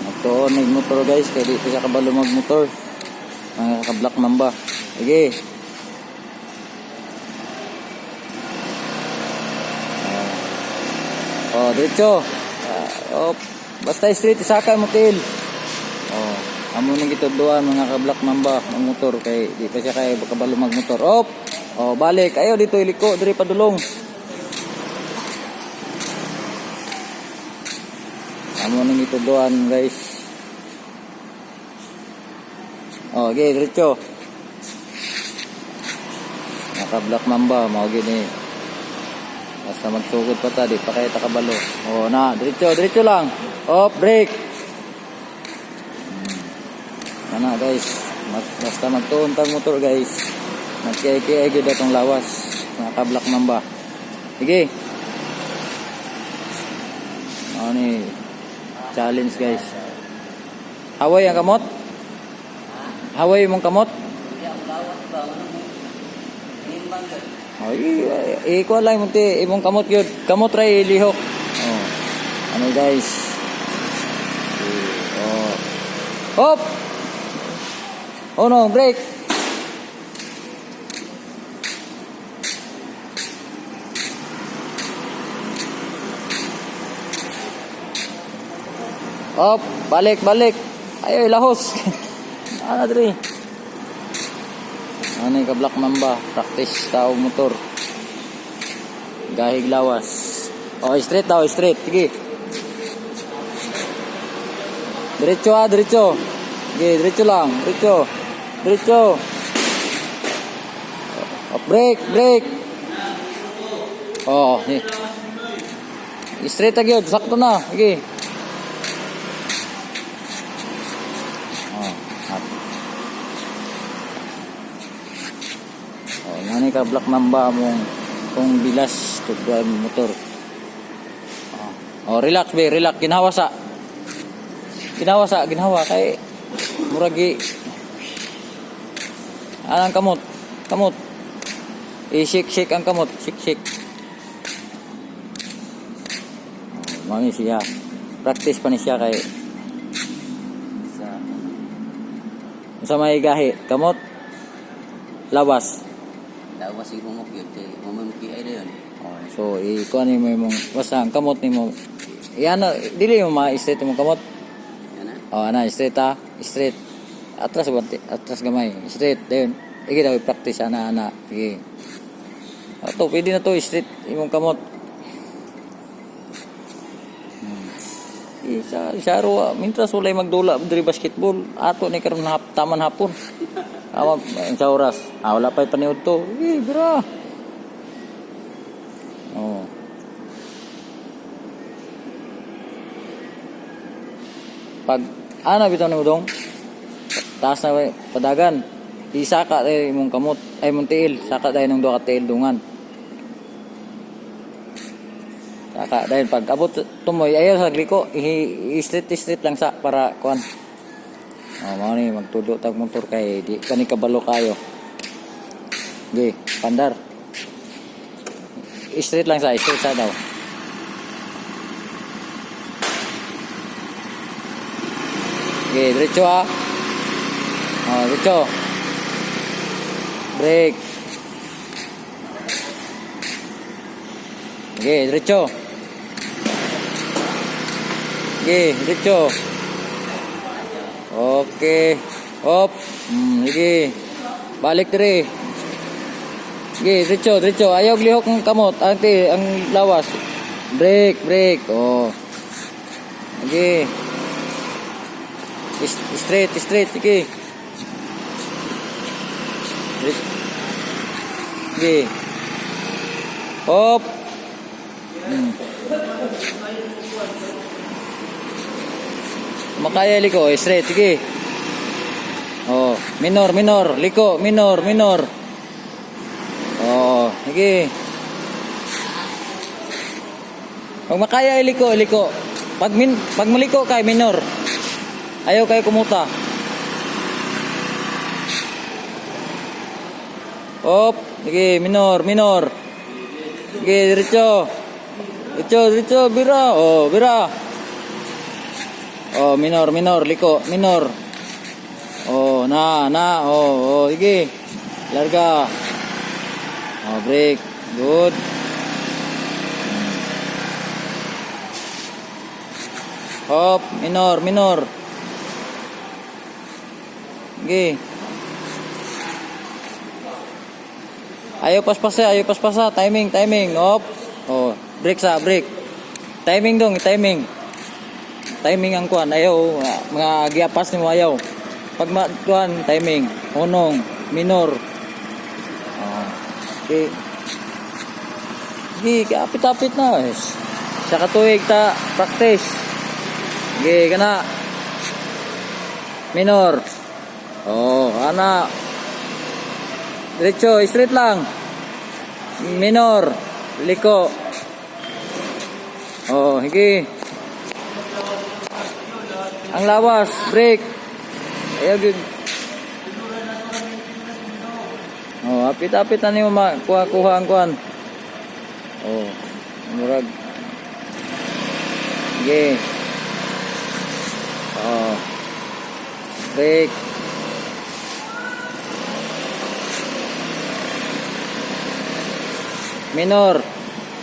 Magtuon ng motor, guys, kay di pa siya kabalo magmotor. Mga ka-Black Mamba. Sige. Oh, diretso. Ah, oh, basta straight isakay mo til. Oh, amo ning gitudloan, mga ka-Black Mamba, ang motor kay di pa siya kay kabalo magmotor. Op. Oh, balik. Ayo dito iliko diri padulong. Amo ning gitudloan, guys. Oh, okay, diretso. Mga ka-Black Mamba, mao gini. Basta magsugod pa ta, di pa kayo takabalo. Oh, na, diretso, diretso lang. Op, break. Ana, guys, basta magtuon tag motor, guys. Magkiay-kiay gyud atong lawas, mga ka-Black Mamba. Sige. Ano ni challenge, guys. Haway ang kamot? Haway mong kamot? Hindi ako lawas ba? Ano mo? Nimbang ka. Oh, ikuha lang mo ti imong kamot gyud. Kamot ra ilihok. Oh. Ano, guys? Oh. Hop! Oh no, break. Hop, balik, balik. Ayoy, lahos. Ano diri? Ano yung ka-Black Mamba? Practice tao motor. Gahig lawas. Oh, straight daw, straight. Sige. Diretso ah, diretso. Sige, diretso lang. Diretso. Diretso. Oh, break, break. Oh, eh. Straight agad, sakto na. Sige. Oh, up. Oh, ngani ka Black Mamba mong kung bilas tudloan motor. Oh. Oh, relax be, relax. Ginhawa sa. Ginhawa sa, ginhawa kay muragi anang kamot. Kamot. I-shake shake ang kamot, shake shake. Oh, mami siya. Practice pa ni siya kay Sa sa may gahi, kamot, lawas. Lawas yung humok yun. Kay mamamki ay na yun. Oh, so ikuan nimo imong basta ang kamot nimo. Iyan dili mo ma-straight imong kamot. Yan na. Oh, ana straight ah, straight. Atras banti, atras gamay. Straight dayon. Sige daw practice ana ana. Sige. Ato pwede na to straight imong kamot. Isa isaro mintras walay magdula diri basketball, ato ni karon hap, taman hapon. Tama sa oras. Ah, wala pa'y paniud to. Eh, bra. Oh. Pag ana bitaw nimo dong. Taas na padagan. Isaka tayo imong kamot, ay imong tiil, saka tayo ng duha ka tiil dungan. Saka dahil pag abot tumoy ayaw sa gliko, i-straight straight lang sa para kuan. Oh, mao ni magtudo tag motor kay di kani kabalo kayo. Ge, pandar. Straight lang sa, straight sa daw. Okay, diretso ah. Oh, diretso. Break. Okay, diretso. Okay, diretso. Okay. Hop. Sige. Balik dire. Sige, diretso, diretso. Ayaw lihok ng kamot. Ante, ang lawas. Break, break. Oh. Sige. Straight, straight. Sige. Straight. Sige. Hop. Makaya liko, eh, straight, sige. Oh, minor, minor, liko, minor, minor. Oh, sige. Pag makaya iliko, iliko. Pag maliko kay minor. Ayaw kayo kumuta. Hop, sige, minor, minor. Sige, diretso. Diretso, diretso, bira. Oh, bira. Oh, minor, minor, liko, minor. Oh, na, na, oh, oh, sige. Larga. Oh, brake. Good. Hop, minor, minor. Sige. Ayaw paspasa, ayaw paspasa. Timing, timing. Hop. Oh, brake sa, brake. Timing dong, timing. Timing ang kuan, ayaw mga giapas nimo ayaw. Pag ma kuan, timing, hunong, minor. Oh. Okay. Sige, kapit-apit na. Eh. Sa katuig ta practice. Sige, kana. Minor. Oh, ana. Diretso, straight lang. Minor. Liko. Oh, sige. Ang lawas, break. Ayaw gyud. Oh, apit-apit na nimo makuha-kuha ang kuan. Oh, murag. Sige. Oh. Break. Minor.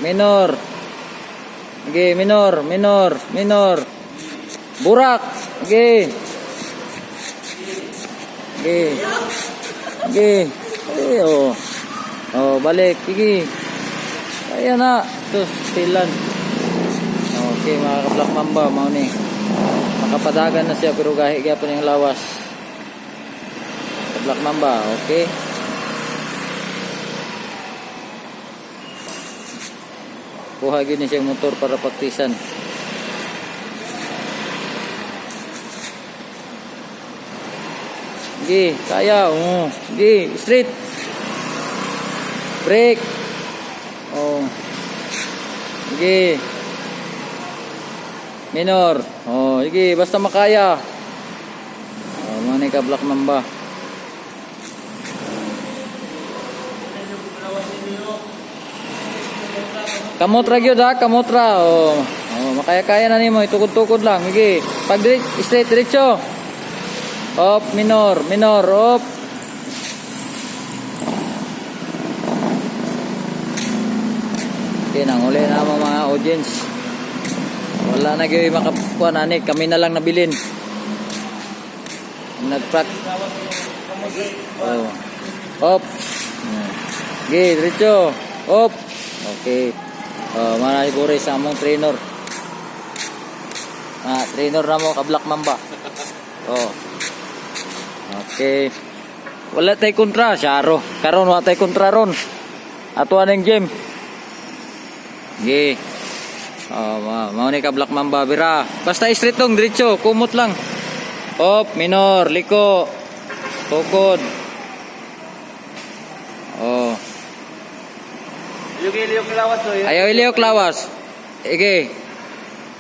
Minor. Sige, minor, minor, minor. Burak. Sige. Sige. Sige. Eh, oh. Oh, balik. Sige. Ayan na. Sus, tilan. Okay, mga ka-Black Mamba, mao ni. Makapadagan na siya pero gahi gyapon yung lawas. Ka-Black Mamba, okay. Kuha gyud ni siyang motor para praktisan. Sige, kaya. Oh. Sige, straight. Brake. Oh. Sige. Minor. Oh, sige, basta makaya. Oh, mga ka Black Mamba. Kamotra gyud ha, kamotra. Oh. Oh, makaya-kaya na nimo, itukod-tukod lang. Sige. Pag straight diretso. Op, minor, minor, op. Okay, nanguli na mo mga audience. Wala na gyud makakuha na ni, kami na lang nabilin. Nagprak. Oh. Op. Okay, diretso. Op. Okay. Oh, mana si Boris among trainer. Ah, trainer na mo ka Black Mamba. Oh. Okay. Wala tay kontra, syaro. Karon wala tay kontra ron. Ato aning gym. Sige. Oh, mao ni ka Black Mamba bira. Basta straight dong, diretso, kumot lang. Op, minor, liko. Tukod. Oh. Iliyok lawas to. Ayaw iliyok lawas. Ige.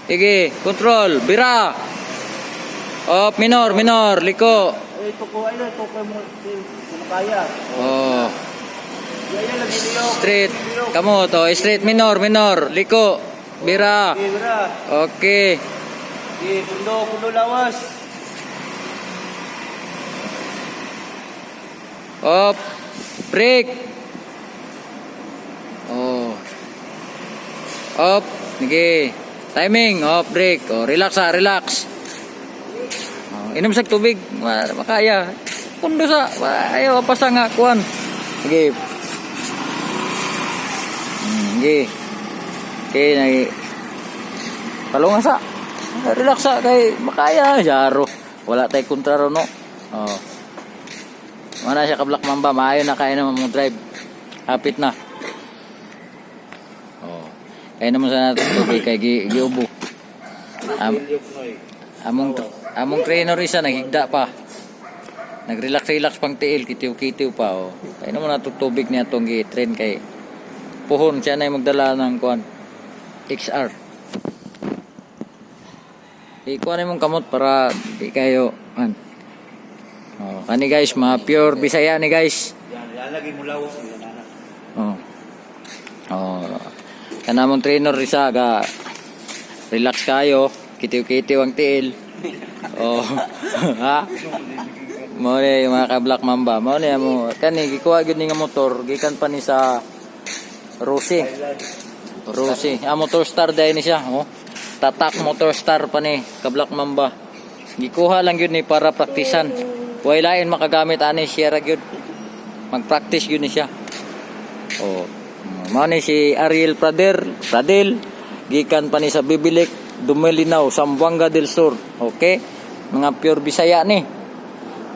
Ige, control, bira. Op, minor, minor, liko. Ay, tuko, ay, tuko mo. Ano kaya? Oh. Ay, lagi iliyok. Straight. Kamu to, straight minor, minor, liko. Bira. Okay, bra. Okay. Okay, pundo, pundo lawas. Op. Break. Oh. Op. Sige. Timing. Op, break. Oh, relax ah, relax. Oh, inom sa tubig. Makaya. Pundo sa. Ayaw, pasa nga. Kuan. Sige. Sige. Okay, nagi. Palunga sa. Relax sa kay makaya. Yaro. Wala tay kontra ro no. Oh. Wala siya ka Black Mamba, maayo na kaya naman mong drive. Hapit na. Oh. Kaya naman sa natin tubig kay giubo. Iliyok noy. Among trainer isa naghigda pa. Nagrelax-relax pang tiil, kitiw-kitiw pa oh. Kaya naman nato tubig niya tong gi-train kay puhon siya na yung magdala ng kuan XR. Ikuha na mong kamot para di kayo an. Oh, kani guys, mga pure Bisaya ni guys. Yan, yan lagi mo lawas. Yan, anak. Oh. Oh. Kana mong trainer isa ga relax kayo, kitiw-kitiw ang tiil. Oh. Ha? Mao ni mga ka Black Mamba. Mao ni mo kani gikuha gyud ni nga motor gikan pa ni sa Rossi. Rossi. Ah, motor star dahil ni siya, oh. Tatak motor star pa ni ka Black Mamba. Gikuha lang gyud ni para praktisan. Way lain makagamit ani siya ra gyud. Magpractice gyud ni siya. Oh. Mao ni si Ariel Prader, Pradel gikan pa ni sa Bibilik, Dumelinaw, Zamboanga del Sur. Okay? Mga pure Bisaya ni.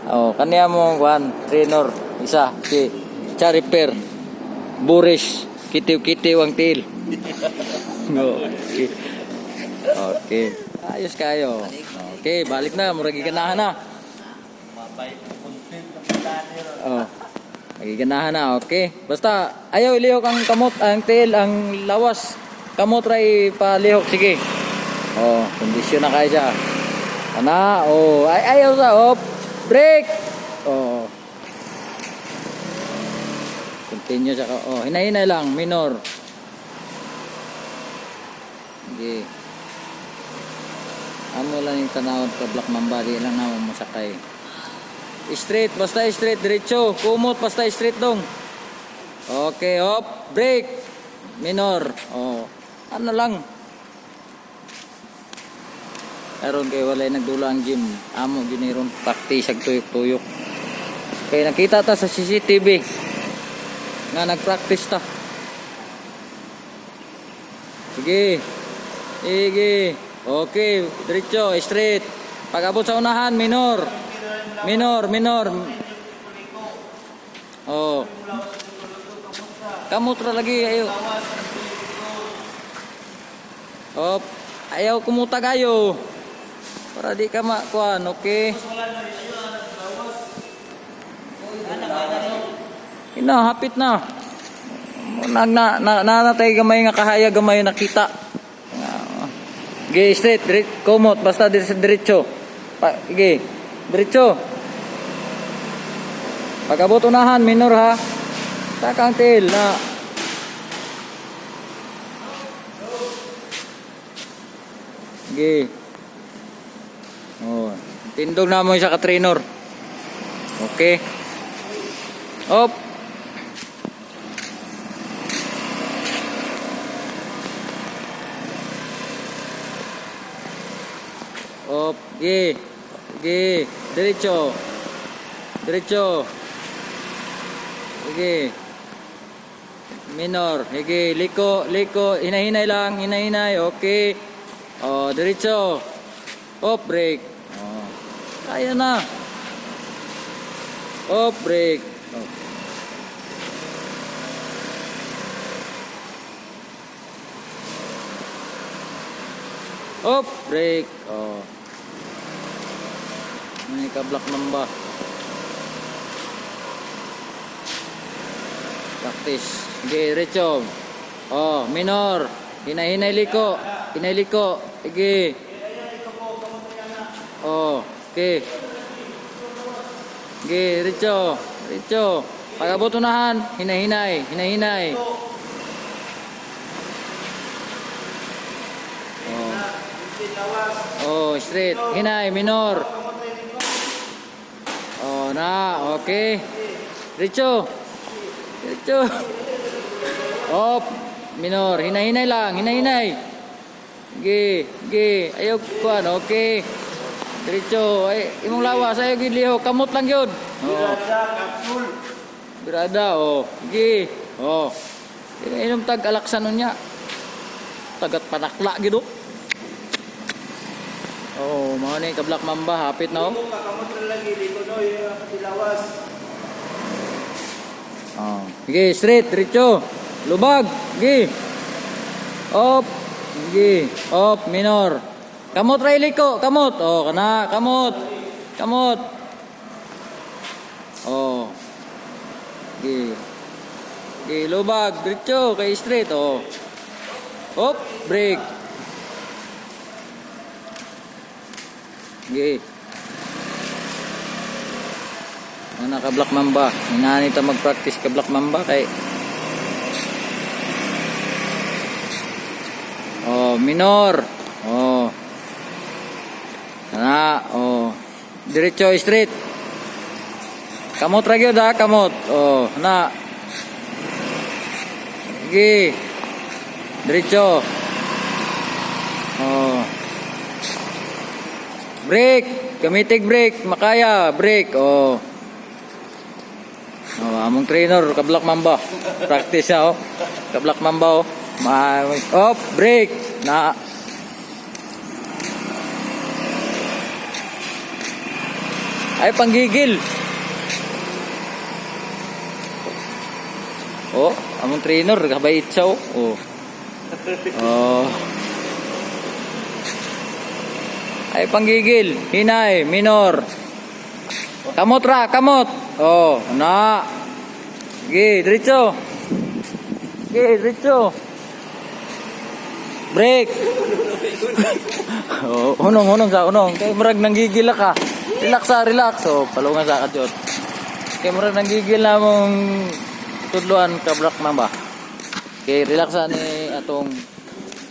Oh, kaniya mo one trainer isa si Chariper Boris kitiw-kitiw ang tiil. Okay. Okay. Ayos kayo. Okay, balik na murag giganahan na. Mabay content ang planner. Oh. Nagiganahan na, okay. Basta ayaw ilihok ang kamot, ang tiil, ang lawas. Kamot ray palihok, sige. Oh, kondisyon na kayo siya. Ana, oh, ay ayaw sa, oh, break. Oh. Continue siya. Oh, hinay-hinay lang, minor. Sige. Amo lang yung tanawon ka Black Mamba, di lang naman masakay. Straight, basta straight, diretso. Kumot, basta straight dong. Okay, hop, break. Minor. Oh. Ano lang. Aron kay walay nagdula ang gym. Amo giniron practice ag tuyok-tuyok. Kay nakita ta sa CCTV nga nagpractice ta. Sige. Sige. Okay, diretso, straight. Pag abot sa unahan, minor. Minor, minor. Oh. Kamot ra lagi ayo. Op, ayaw kumuta kayo. Para di ka makuan, okay? Ina, hapit na. Nag na na nanatay gamay nga kahaya gamay nakita. Ge straight, dire, kumot basta dire sa diretso. Pa, ge, diretso. Pag-abot unahan, minor ha. Saka ang tail na. Ge. Oh, tindog na mo siya ka trainer. Okay. Op. Op, ge. Ge, diretso. Diretso. Sige. Minor. Sige, liko, liko. Hinahinay lang, hinahinay. Okay. Oh, diretso. Off break. Oh. Kaya na. Off break. Oh. Off break. Oh. May ka-black mamba. Practice. Sige, diretso. Oh, minor. Hinahinay liko. Hinay liko. Sige. Oh, okay. Sige, diretso. Diretso. Pag-abot unahan, hinahinay, hinahinay. Oh. Oh, straight. Hinay, minor. Oh, na, okay. Diretso. Diretso. Op, minor. Hinay-hinay lang, hinay-hinay. Sige, sige. Ayaw kuan, okay. Diretso. Ay, imong lawas, ayaw gid liho. Kamot lang yun. Oh. Birada, oh. Sige. Oh. Inom tag alaksan nun niya. Tagat panakla gid oh. Oh, mao ni ka Black Mamba hapit na oh. Oh. Sige, straight, diretso. Lubag. Sige. Op. Sige. Op, minor. Kamot ra iliko, kamot. Oh, kana, kamot. Kamot. Oh. Sige. Sige, lubag, diretso kay straight. Oh. Op, break. Sige. Ano ka Black Mamba? Hinaan ito mag-practice ka Black Mamba kay. Oh, minor. Oh. Na, oh. Diretso straight. Kamot ra gyud ha, kamot. Oh, na. Sige. Diretso. Oh. Brake. Gamitig brake. Makaya. Brake. Oh. Oh, among trainer, ka-Black Mamba. Practice siya, oh. Ka-Black Mamba, oh. Ma oh, brake. Na. Ay, panggigil. Oh, among trainer, kabait siya, oh. Oh. Oh. Ay, panggigil. Hinay, minor. Kamot ra, kamot. Oh, na. Sige, diretso. Sige, diretso. Break. Oh, hunong, hunong sa, hunong. Kay murag nanggigil ka. Relax sa, relax. Oh, palungan sa kadyot. Kay murag nanggigil na mong tudloan ka Black Mamba. Okay, relax sa ni atong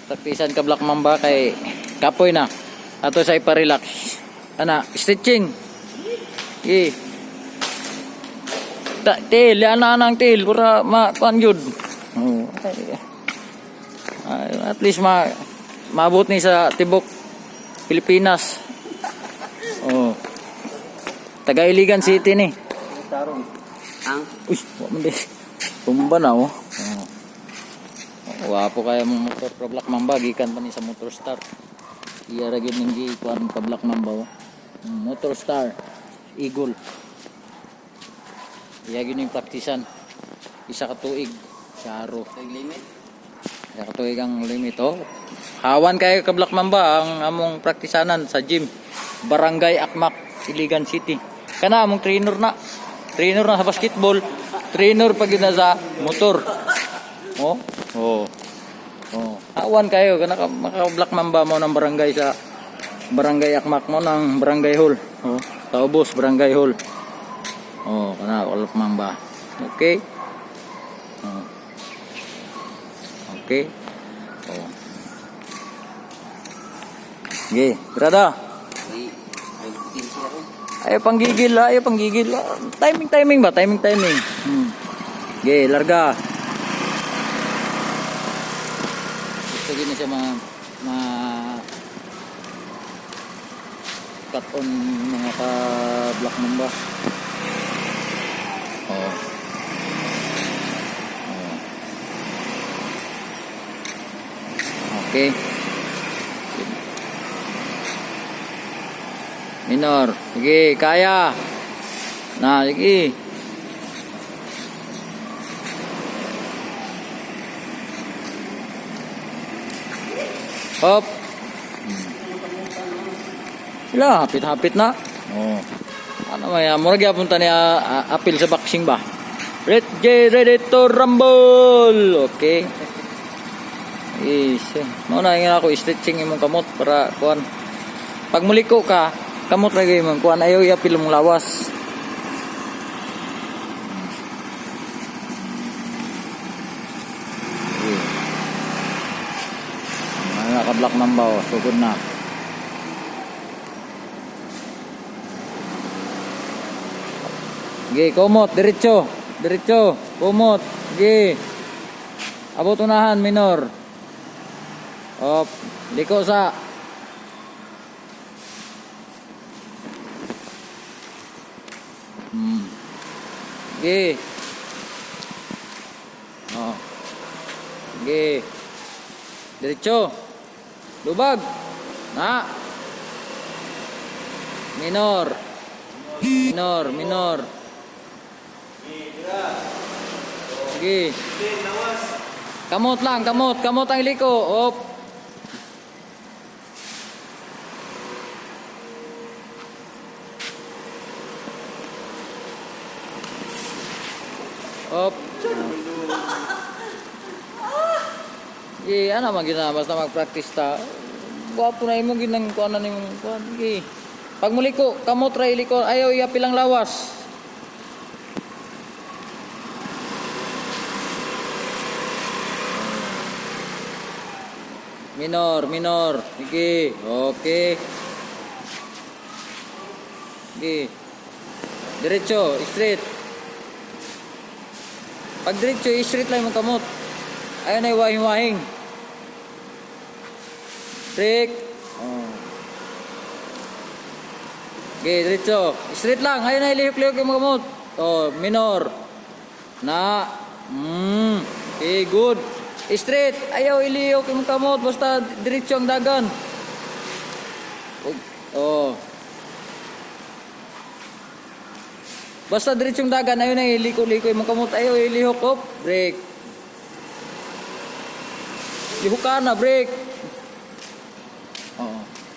praktisan ka Black Mamba kay kapoy na. Ato sa ipa-relax. Ana, stitching. Eh. Ta tail, ana ana ang tail para ma kuan gyud. Oh, ay, ay, at least ma maabot ni sa tibok Pilipinas. Oh. Taga Iligan City ni. Tarong. Ang Uy, wa man di. Tumba na oh. Oh. Wapo kaya mong motor pro Black Mamba gikan pa ni sa Motor Star. Iya ra gyud ning gikuan pa Black Mamba oh. Motor Star Eagle. Iya gyud ning praktisan. Isa ka tuig Charo. Tag limit. Isa ka tuig ang limit oh. Hawan kayo ka Black Mamba ang among praktisanan sa gym. Barangay Akmak, Iligan City. Kana among trainer na. Trainer na sa basketball, trainer pag yun na sa motor. Oh, oh. Oh, hawan kayo kana ka maka Black Mamba mo ng barangay sa Barangay Akmak mo ng Barangay Hall. Oh, Taubos Barangay Hall. Oh, kana Black Mamba. Okay. Oh. Okay. Oh. Sige, brada. Ay, ay kinsi ako. Ayaw panggigil ha, ayaw panggigil. Ah, timing, timing ba? Timing, timing. Sige, larga. Gusto gini siya ma cut on mga ka Black Mamba. Oh. Oh. Okay. Minor. Sige, kaya. Na, sige. Hop. Sila, hapit-hapit na. Oh. Ano may murag gyapon ta niya apil sa boxing ba? Red J ready to rumble. Okay. Easy. Mao na nga ako stretching imong kamot para kuan. Pag muliko ka, kamot ra gyud imong kuan ayaw iapil imong lawas. Okay. Mga ka-Black Mamba oh, sugod na. Sige, kumot, diretso. Diretso, kumot. Sige. Abot unahan, minor. Op, liko sa. Sige. Oh. Sige. Diretso. Lubag. Na. Minor. Minor, minor. Sige. Kamot lang, kamot. Kamot ang liko. Op. Op. Sige, ano man gina basta mag-practice ta. Gwapo na imo ginang kuan na nimong kuan. Sige. Pag muliko, kamot ra iliko, ayaw iapil ang lawas. Minor, minor. Sige. Okay. Okay. Diretso, straight. Pag diretso, straight lang imong kamot. Ayaw na wahing-wahing. Brake. Oh. Okay, diretso. Straight lang. Ayaw na ilihok-lihok imong kamot. Oh, minor. Na. Okay, good. Straight. Ayaw ilihok imong kamot. Basta diretso ang dagan. Oh. Basta diretsong dagan, ayaw na iliko-liko imong kamot, ayaw ilihok, op, break. Lihok ka na, break.